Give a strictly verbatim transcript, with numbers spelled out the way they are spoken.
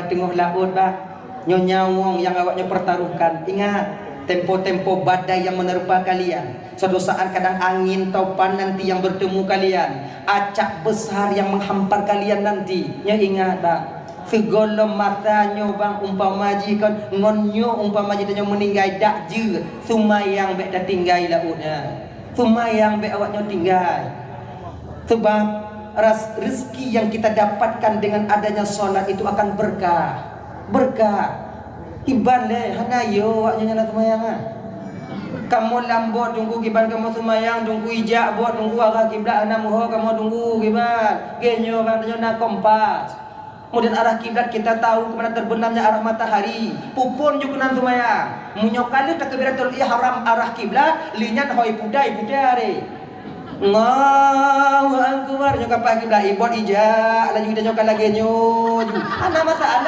Teungoh laôt, bah, nyoe nyawöng nyang awaknyoe pertaruhkan. Ingat, tempo-tempo badai yang menerpa kalian. Suatu saat kadang angin topan nanti yang bertemu kalian. Acak besar yang menghampar kalian nanti. Nyoe ingat, bah. Sigohlom masa nyoe, bang, umpama jih kon, ngon nyoe umpama jih tanyoe meuninggai, dak jeuet, seumayang bék tatinggai laôt nyan. Seumayang bék awaknyoe tinggai. Sebab ras-, rezeki yang kita dapatkan dengan adanya salat itu akan berkah. Berkah. Kiban lé, hana yo awaknyoe nyang na seumayang, ah. Kamoe lam bot teungku, kiban kamoe seumayang, teungku ijak bot, teungku arah kiblat hana meuho kamoe teungku, kiban. Geuh nyoe bang, tanyoe na kompas. Kemudian arah kiblat kita tahu ke mana terbenamnya arah matahari. Pupon ju keunan seumayang. Meunyoe ka lheueh takbiratul ihram arah kiblat, lheueh nyan hôi pudai-pudai. Allahu Akbar, nyoe ka paih kiblat, ibot ijak, laju tanyoe ka lagèe nyoe ju. Hana masalah.